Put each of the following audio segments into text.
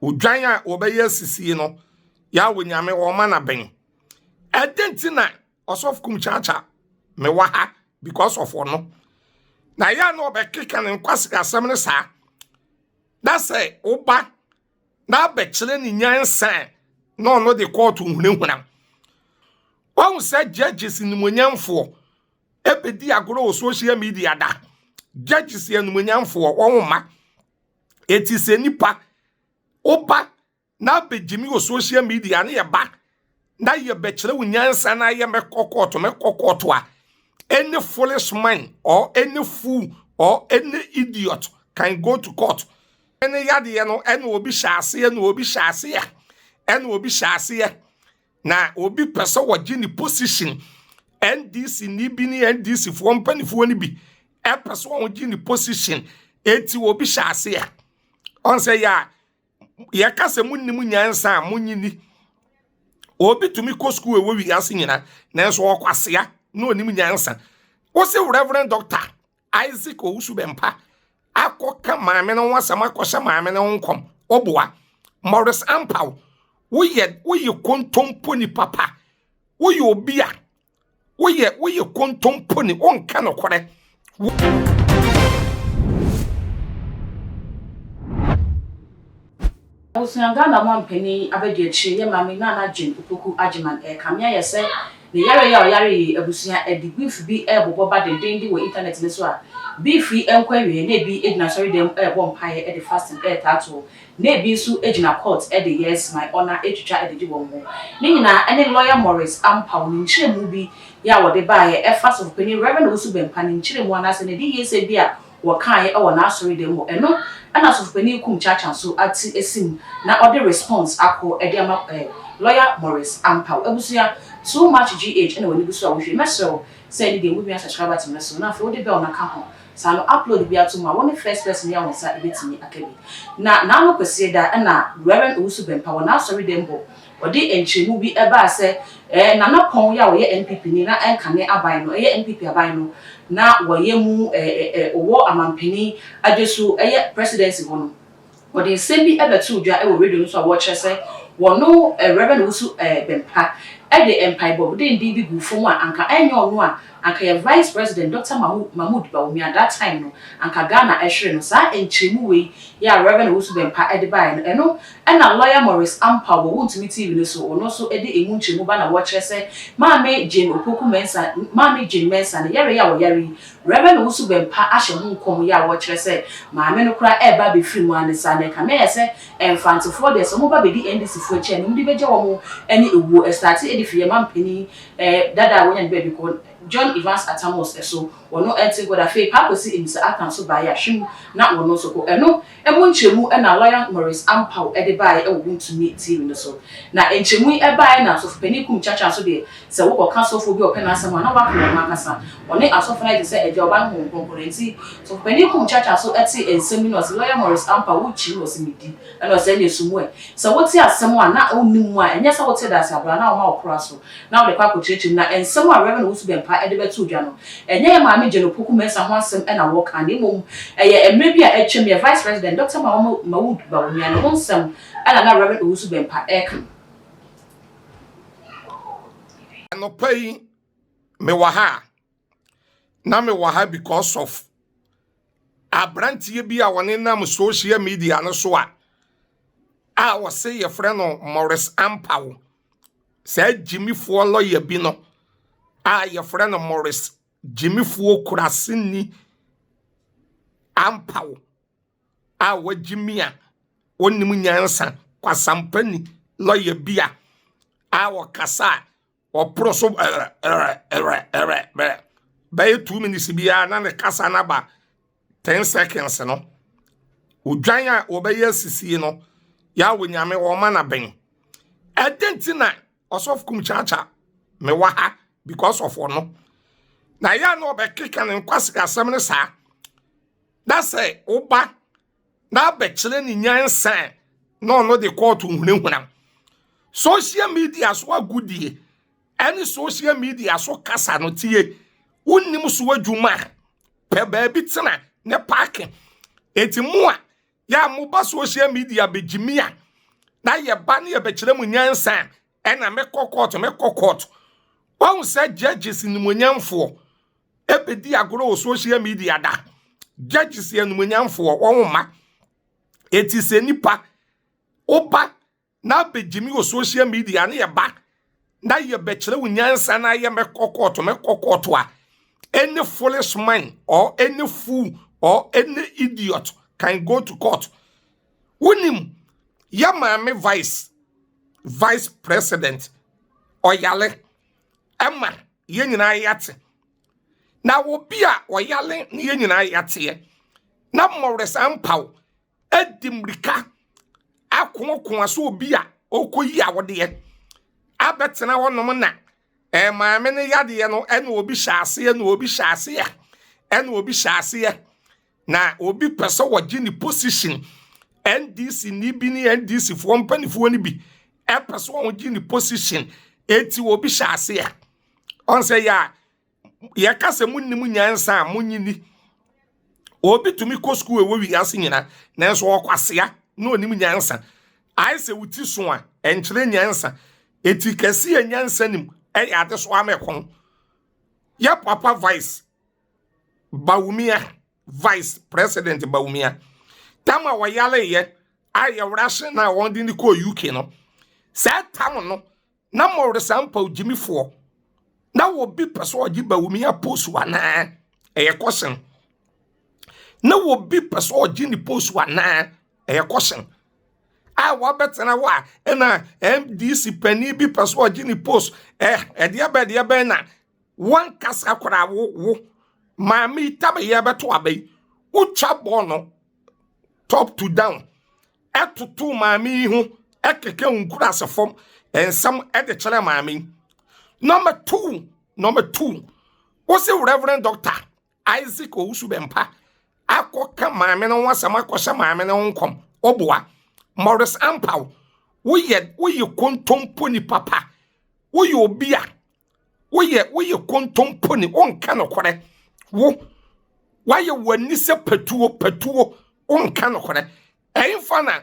Odwan a wɔbɛyɛ asisie no, Yahweh Nyame ɔma no abɛn. Ɛdɛn nti na Ɔsɔfo Kumkyakya mewɔ ha because of ɔno? Na yɛ a na ɔbɛkeka ne nkwasea asɛm no saa. Na sɛ woba na abɛkyerɛ ne nyansa a, na ɔno de kɔɔto hunahuna. Wahu sɛ judges nimonyamfoɔ ɛbɛdi agorɔ wɔ social media da. Judges animonyamfoɔ wɔn mma. Eti sɛ nipa woba na abɛgyimi wɔ social media ne yɛba na yɛbɛkyerɛ wo nyansa na yɛ mɛkɔ kɔɔto mɛkɔ kɔɔto a, any foolish man or any fool or any idiot can go to court. Ɛne yadeɛ no ɛna obi hyɛ aseɛ na obi hyɛ aseɛ ɛna obi hyɛ aseɛ na obi pɛ sɛ wɔgye ne position. NDC ni bi ne NDC foɔ mpanimfoɔ no bi ɛpɛ sɛ wɔgye ne position, eti obi hyɛ aseɛ. Ɔn sɛ yɛ a yɛka sɛ munnim nyansa a munyini. Obi tumi kɔ sukuu ɛwɔ wiase nyina nanso ɔkwasea na onim nyansa. Wosi Reverend Doctor Isaac Owusu Bɛmpa akɔka maame no ho asɛm, akɔhyɛ maame no ho nkɔm. Ɔboa Maurice Ampaw, woyɛ kontompo nipa pa. Woyɛ obi a woyɛ kontompo ni, wonka nokorɛ. Abusua, Ghana mampanin abɛdi akyire yɛ Maame Nana Jane Opoku Agyeman ɛrekame ayɛ sɛ ne yare yi a ɔyare yi, abusua, ɛde beef bi ɛrebobɔ ba dendenden wɔ internet ne so a beef yi nkɔ awie. Na ebi gyina asɔredan mu ɛrebɔ mpaeɛ, ɛde fasting ɛretaatoɔ, na ebi nso gyina court ɛde "Yes, my honour" ɛtwitwa ɛde gye wɔn ho. Ne nyinaa ɛne lawyer Maurice Ampaw ne nkyerɛmu bi yɛ a wɔde baeɛ ɛfa sɔfopanin Reverend Owusu Bɛmpa ne nkyerɛmu anaasɛ ne de yie sɛ bi a wɔkaeɛ ɛwɔ n'asɔredan mu. Ɛno ɛna sɔfopanin Kumchacha nso ate esi mu na ɔde response akɔ ɛde ama lawyer Maurice Ampaw. Abusua, Too Much GH ɛna wɔn ani so a wohwɛ. Mɛsrɛw sɛ ɛne deɛ wobɛnya subscribe button no so na afei wode bell no ka ho saa no, upload bi ato mu a wɔne first person yɛ a wɔn nsa ebɛtumi aka bi. Na n'ano kɛseɛ da ɛna Reverend Owusu Bɛmpa wɔ n'asɔredan hɔ ɔde nkyerɛmu bi ɛbaa sɛ Nana Pɔn yɛ a wɔyɛ NPP ni na ɛnkane aban no, ɛyɛ NPP aban no na wɔyɛ mu ɛɛ ɛɛ ɔwɔ amampanin adwe so, ɛyɛ presidency hɔ no, wɔde nsɛm bi ɛbɛto dwa ɛwɔ radio no so a wɔkyerɛ sɛ wɔno Reverend Owusu Bɛmpa ɛde mpaebɔ denden bi gu fam a anka ɛnyɛ ɔno a anka yɛ Vice President Dr Mahmood Bawumia that time no anka Ghana ɛhwere no. Saa nkyerɛmu wei yɛ a Reverend Owusu Bɛmpa ɛde baeɛ no, ɛno ɛna lawyer Maurice Ampaw wɔ Wontumi TV no so ɔno nso ɛde emu nkyerɛmu ba na wɔkyerɛ sɛ Maame Jane Opoku Mensa, Maame Jane Mensa ne yɛre yɛ a wɔyare yi, Reverend Owusu Bɛmpa ahyɛ ho nkɔm yɛ a wɔkyerɛ sɛ maame no koraa ɛreba abɛfiri mu ane saa na ɛka mɛyɛ sɛ Mfantefoɔ deɛ sɛ wɔba bɛdi NDC foɔ akyi a ne wɔde bɛgya wɔn ne ewuo. Ɛstart ɛde firi yɛ mampanin dada a wɔnya ne baabi kɔ, John Evans Atta Mills, ɛso wɔno ɛnte nkɔda. Afei Paa Kwesi Amissah Arthur nso baeɛ a hwem na wɔno nso kɔ. Ɛno ɛmu nkyerɛmu ɛna lawyer Maurice Ampaw ɛde baeɛ ɛwɔ Wontumi TV no so. Na nkyerɛmu yi ɛbaeɛ na sɔfopanin Kumchacha nso deɛ sɛ wokɔka sɔfoɔ bi a ɔpɛ n'asɛm a na waka wɔn ankasa ɔne asɔfo no ayɛ te sɛ Agya, Ɔba no Honhom Kronkron. Nti sɔfopanin Kumchacha nso ɛte nsɛm yi na ɔsɛ lawyer Maurice Ampaw wokyiri na ɔsɛ medi ɛna ɔsɛ ɛna esu mu ɛ sɛ wote asɛm a na wonnim mu a ɛnyɛ sɛ wote daase abra na wɔma wo kora so na wode kɔ akɔkyerɛkyerɛ mu. Na nsɛm a Reverend Owusu Bɛmpa ɛde bɛto dwa no, ɛnyɛ yɛ Maame Jane Opoku Mensah ho asɛm ɛna wɔka, na mmom ɛyɛ mmerɛ bi a atwam yɛ Vice President Dr Mahmood Bawumia ne ho nsɛm ɛna na Reverend Owusu Bɛmpa ɛreka. Anɔpa yi mewɔ ha a na mewɔ ha because of aberanteɛ bi a wɔne nam social media no so a wɔse yɛfrɛ no Maurice Ampaw. Saa gyimifoɔ lɔya bi no a yɛfrɛ no Maurice gyimifoɔ kuraseni Ampaw a wagyimi a wɔnim nyansa, kwasampani lɔya bi a wɔkasa a ɔporo so ɛrɛ ɛrɛ ɛrɛ ɛrɛ ɛrɛ bɛyɛ 2 minutes biara na ne kasa no aba 10 seconds no. Odwan a wɔbɛyɛ asisie no, Yahweh Nyame wɔma no abɛn. Ɛdɛn nti na Ɔsɔfo Kumkyakya mewɔ ha because of ɔno? Na yɛ a na ɔbɛkeka ne nkwasea asɛm no saa na sɛ woba na abɛkyerɛ ne nyansa na ɔno de kɔɔto hunahuna. Social media so agodie ɛne social media so kasa no, tie, wonnim so adwuma a pɛ baabi tena ne park. Eti mu a yɛ a moba social media bɛgyimi a Na yɛba ne yɛbɛkyerɛ mu nyansa a, ɛna mɛkɔ court, mɛkɔ court. Wahu sɛ judges nimonyamfoɔ ɛbɛdi agorɔ wɔ social media da. Judges yɛ nimonyamfoɔ, wɔn mma. Eti sɛ nipa woba na abɛgyimi wɔ social media ne yɛba na yɛbɛkyerɛ wo nyansa na yɛ mɛkɔ court, mɛkɔ court a, any foolish man or any fool or any idiot can go to court. Wonim yɛ maame vice president ɔyale ɛma yɛn nyinaa yɛate na obi a ɔyale ne yɛn nyinaa yɛateɛ na Maurice Ampaw adi mmirika akoakoa so obi a ɔkɔyi awodeɛ abɛtena hɔnom na maame no yadeɛ no ɛna obi hyɛ aseɛ na obi hyɛ aseɛ ɛna obi hyɛ aseɛ na obi pɛ sɛ wɔgye ne position. NDC ni bi ne NDC foɔ mpanimfoɔ no bi ɛpɛ sɛ wɔgye ne position, eti obi hyɛ aseɛ. Ɔnsɛ yɛ a yɛka sɛ munnim nyansa a munyini. Obi tumi kɔ sukuu ɛwɔ wiase nyina nanso ɔkwasea na onim nyansa. Ayɛ sɛ wo ti so a ɛnkyerɛ nyansa. Eti kɛse yɛ nyansa nim ɛyɛ ade so ama ɛkɔn. Yɛ papa vice Bawumia, Vice President Bawumia, tam a wɔyareyɛ a yɛwura na wɔn de ne kɔɔ UK no, saa tam no na Maurice Ampaw gyimifoɔ na obi pɛ sɛ ɔgye Bawumia post anaa? Ɛyɛ question. Na obi pɛ sɛ ɔgye ne post anaa? Ɛyɛ question a wabɛtena hɔ a ɛna NDC panin bi pɛ sɛ ɔgye ne post. Ɛdeɛ bɛ ɛdeɛ bɛn na wankasa koraa wo maame yi tam yɛ bɛto aba yi, wotwa bɔɔl no top to down, ɛtoto maame yi ho, ɛkeka nkura ase fam nsɛm ɛde kyerɛ maame yi. Number two, wosi Reverend Doctor Isaac Owusu Bɛmpa akɔka maame no ho asɛm, akɔhyɛ maame no ho nkɔm. Ɔboa Maurice Ampaw, woyɛ kontompo nipa pa. Woyɛ obi a woyɛ kontompo ni, wonka nokorɛ. Wo wayɛ w'ani sɛ patuo patuo, wonka nokorɛ. Ɛyimfa na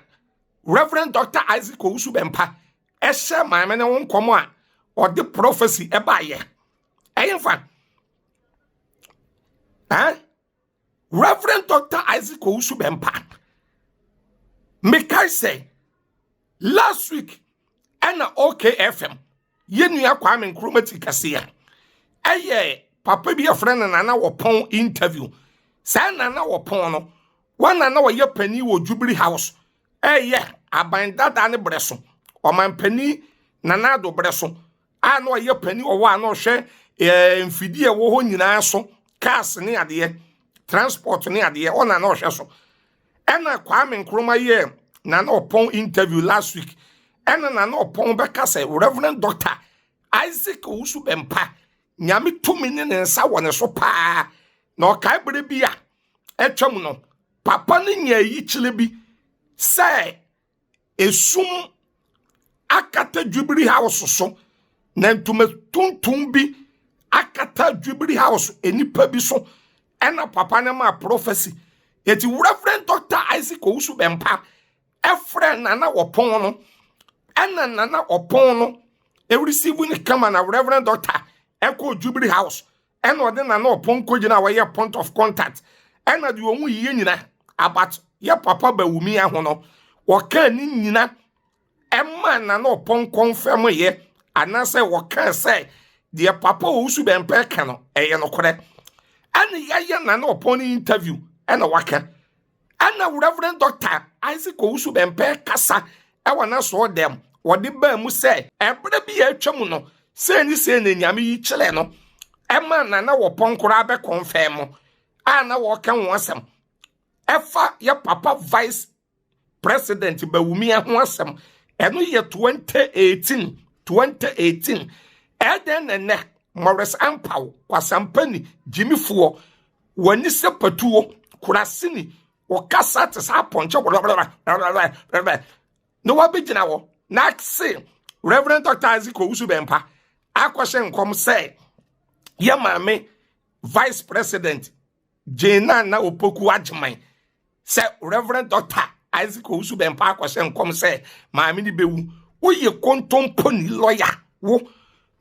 Reverend Dr Isaac Owusu Bɛmpa ɛhyɛ maame no ho nkɔm a ɔde prophecy ɛbaayɛ? Ɛyimfa ɛn Reverend Dr Isaac Owusu Bɛmpa? Mekae sɛ last week ɛna OKFM yɛn nua Kwame Nkrumah ti kɛseɛ ɛyɛ papa bi yɛfrɛ no Nana Wɔpɔn interview. Saa Nana Wɔpɔn no, wɔn nana wɔyɛ panin wɔ Jubilee House, ɛyɛ aban dada ne brɛ so, ɔman Nana Ado brɛ so a na ɔyɛ panin wɔ hɔ a na ɔhwɛ mfidie a ɛwɔ hɔ nyinaa so, cars ne adeɛ, transport ne adeɛ, ɔna na ɔhwɛ so. Ɛna Kwame Nkrumah yɛ Nana Ɔpɔn interview last week, ɛna Nana Ɔpɔn bɛka sɛ Reverend Doctor Isaac Owusu Bɛmpa, Nyame tumi ne ne nsa wɔ ne so paa, na ɔkae bere bi a ɛtwam no, papa no nya ayikyerɛ bi sɛ esum akata Jubilee House so na ntoma tuntum bi akata Jubilee House nipa bi so, ɛna papa no ma prophecy. Eti Reverend Dr Isaac Owusu Bɛmpa ɛfrɛ Nana Ɔpɔn no, ɛna Nana Ɔpɔn no ɛreceive ne kama na Reverend Doctor ɛkɔ Jubilee House, ɛna ɔde Nana Ɔpɔn kɔgyina a wɔyɛ point of contact, ɛna deɛ ɔmo yie nyina about yɛ papa Bawumia ho no, wɔkaa ne nyina ɛma Nana Ɔpɔn confirm yɛ anaasɛ wɔkaa sɛ deɛ papa Owusu Bɛmpɛ ka no ɛyɛ nokorɛ. Ɛna yɛayɛ Nana Ɔpɔn no interview, ɛna waka, ɛna Reverend Doctor Isaac Owusu Bɛmpɛ kasa ɛwɔ n'asɔɔ dɛm, wɔde baa mu sɛ ɛberɛ bi a atwa mu no, sei ne sei na Nyame yi kyerɛ no, ɛma Nana Wɔpɔn koraa bɛ confirm a na wɔka ho asɛm ɛfa yɛ papa Vice President Bawumia ho asɛm. Ɛno yɛ 2018, 2018. Ɛdɛn na nnɛ Maurice Ampaw, kwasampani gyimifoɔ, w'ani sɛ patuo kurasini, wɔkasa te sɛ apɔnkyɛ wɔlɔlɔlɔlɔlɔ na wabɛgyina hɔ na se Reverend Dr Isaac Owusu Bɛmpa akɔhyɛ nkɔm sɛ yɛ maame Vice President Jane Nana Opoku Agyeman sɛ Reverend Doctor Isaac Owusu Bɛmpa akɔhyɛ nkɔm sɛ maame no bɛwu. Woyɛ kontomponi lɔya wo.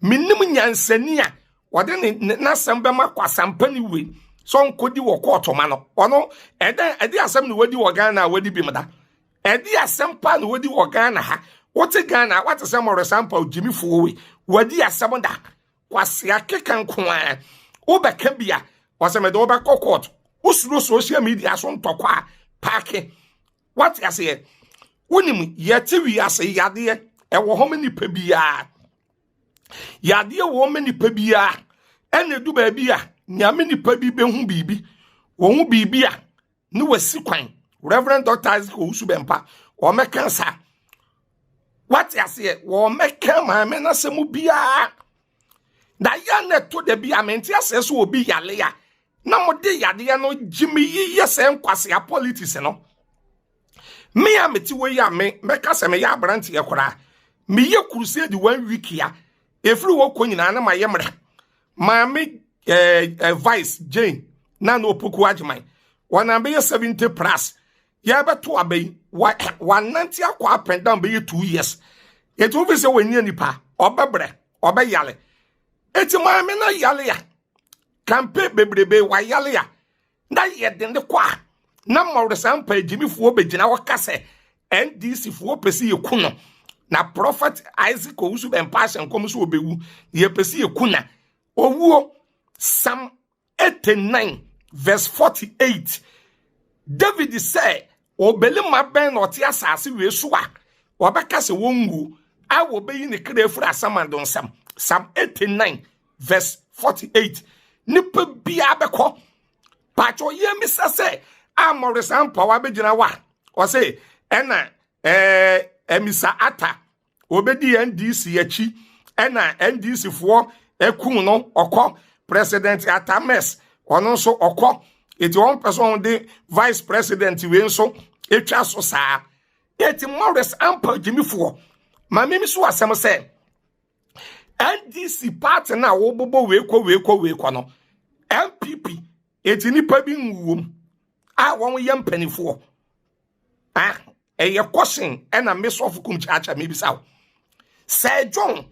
Menim nyansani a wɔde ne n'asɛm bɛma kwasampani wei sɛ ɔnkɔdi wɔ kɔɔto ma no. Ɔno ɛdɛn ɛde asɛm na wadi wɔ Ghana a wadi bi mu da? Ɛde asɛm pa na wadi wɔ Ghana ha? Wote Ghana wate sɛ Maurice Ampaw gyimifoɔ wei wadi asɛm da? Kwasea keka nko ara. Wobɛka bi a wɔsɛ mede wobɛkɔ court. Wosuro social media so ntɔkwa a paake. Wate aseɛ? Wonim yɛte wiase yadeɛ ɛwɔ hɔ ma nipa biara. Yadeɛ wɔ hɔ ma nipa biara. Ɛna edu baabi a nyame nipa bi bɛhu biribi. Wɔhu biribi a ne wasi kwan. Reverend Dr. Isaac Owusu Bɛmpa wɔmɛka saa. Wate aseɛ? Wɔmɛka maame n'asɛm biara. Na yɛ na ɛto da bi a mente aseɛ sɛ obi yale a na mode yadeɛ no gyimi yiyɛ sɛ nkwasea politics no. Me a mete wɔ yi a me mɛka sɛ meyɛ aberanteɛ koraa, meyɛ crusade 1 week a ɛfiri wɔ kɔ nyinaa na mayɛ mmerɛ. Maame Vice Jane na na Opoku Agyeman wɔnam bɛyɛ 70 plus yɛbɛto aba yi wanante akɔ up and down bɛyɛ 2 years. Ɛti wofi sɛ wɔnyɛ nipa ɔbɛbrɛ ɔbɛyale. Eti maame na yale a campaign bebrebe wayale a na yɛde ne kɔ a na Maurice Ampa agyimifoɔ bɛgyina hɔ ka sɛ NDC foɔ pɛ sɛ yɛku no na Prophet Isaac Owusu Bɛmpa ahyɛ nkɔm sɛ ɔbɛwu yɛpɛ sɛ yɛku na owuo. Psalm 89 verse 48, David sɛ ɔbɛlima bɛn na ɔte asase wei so a wɔbɛka sɛ wɔnwuo a wɔbɛyi ne kra afiri asamando nsam. Psalm 89 verse 48. Nipa biara bɛkɔ paatwa yɛ misa sɛ a Maurice Ampa wabɛgyina hɔ a ɔse ɛna Emisa Ata obɛdi NDC akyi ɛna NDC foɔ ɛkum no ɔkɔ. President Atta Mills ɔno nso ɔkɔ. Eti wɔn pɛ sɛ wɔn de vice president wei nso etwa so saa. Eti Maurice Ampa gyimifoɔ maame mi so asɛm sɛ NDC party na wɔbobɔ wei kɔ wei kɔ wei kɔ no, NPP eti nipa bi nwuom a wɔn yɛ mpanimfoɔ ah ɛyɛ kɔsen ɛna mesɔfo kum kyaakyaa mi bisa wo sɛ John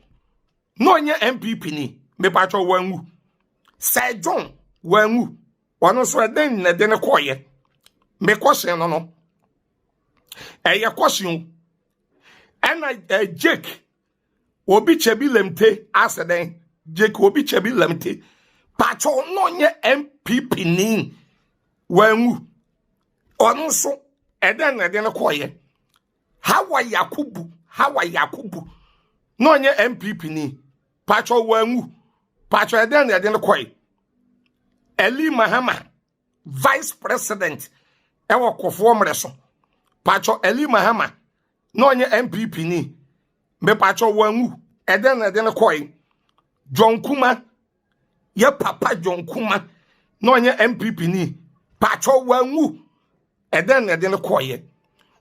na ɔnyɛ NPP ni mepatwɛ wɔnwu sɛ John wɔnwu ɔno nso ɛdɛn na ɛde ne kɔɔyɛ mekɔsen no ɛyɛ kɔsen o. Ɛna Jake obi kyɛbi lemte asɛ dɛn Jake obi kyɛbi lemte patwɛ na ɔnyɛ NPP ni wɔnwu ɔno nso ɛdɛn na ɛde ne kɔɔyɛ. Hawa Yakubu, Hawa Yakubu na ɔnyɛ NPP ni patwɛ wɔnwu patwɛ ɛdɛn na ɛde ne kɔɛ. Eli Mahama vice president ɛwɔ kɔfoɔ mmerɛ so patwɛ Eli Mahama na ɔnyɛ NPP ni mepatwɛ wɔnwu ɛdɛn na ɛde ne kɔɛ. John Kuma yɛ papa John Kuma na ɔnyɛ NPP ni patwɛ wɔnwu ɛdɛn na ɛde ne kɔɛ.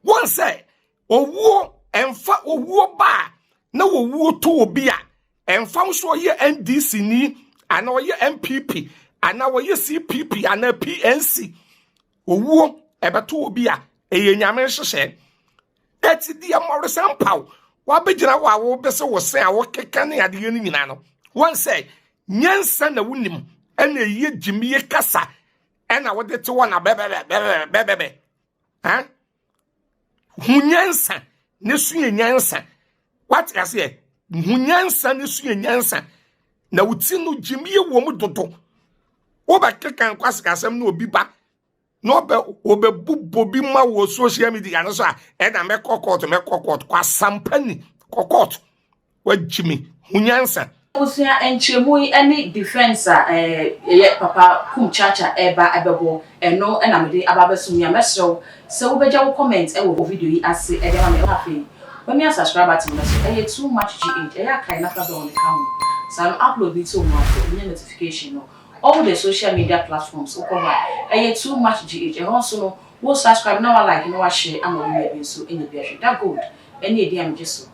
Wɔn sɛ owuo ɛmfa owuo ba a na owuo to obi a ɛmfa nso ɔyɛ NDC ni anaa ɔyɛ NPP anaa ɔyɛ CPP anaa PNC owuo ɛbɛto obi a ɛyɛ nyame nhyehyɛ. Ɛti deɛ Maurice Ampaw wabɛgyina hɔ a wɔbɛsɛ wɔ sɛn a wɔkeka ne adeɛ no nyinaa no wɔn sɛ nyansa na wonim ɛna ɛyɛ gyimie kasa ɛna wɔde te hɔ na bɛbɛbɛbɛbɛbɛ ha hu nyansa ne sua nyansa. Wate aseɛ? Hu nyansa ne sua nyansa na wo ti no gyimie wɔ mu dodo. Wobɛkeka nkwasika asɛm na obi ba na ɔbɛ ɔbɛbobɔ bi ma wɔ social media no so a ɛna mɛkɔ court mɛkɔ court kwasampa ni kɔ court wagyimi hu nyansa. Abusua, nkyerɛmu yi ne defense a ɛyɛ papa Kum Chacha ɛreba ɛbɛbɔ ɛno ɛna mede aba abɛso mu a mɛsrɛ wo sɛ wobɛgya wo comment ɛwɔ video yi ase ɛde ama me. Afei wɔmi subscribe button no so ɛyɛ Too Much GH ɛyɛ akae na fa bell ne ka ho saa no upload bi to mu afɔ wonya notification no. All the social media platforms wokɔ hɔ a ɛyɛ Too Much GH ɛhɔ nso no wo subscribe na wa like na wa share ama wo nua bi nso ɛnya bi ahwɛ. Da Gold ɛne ɛdi a megye so.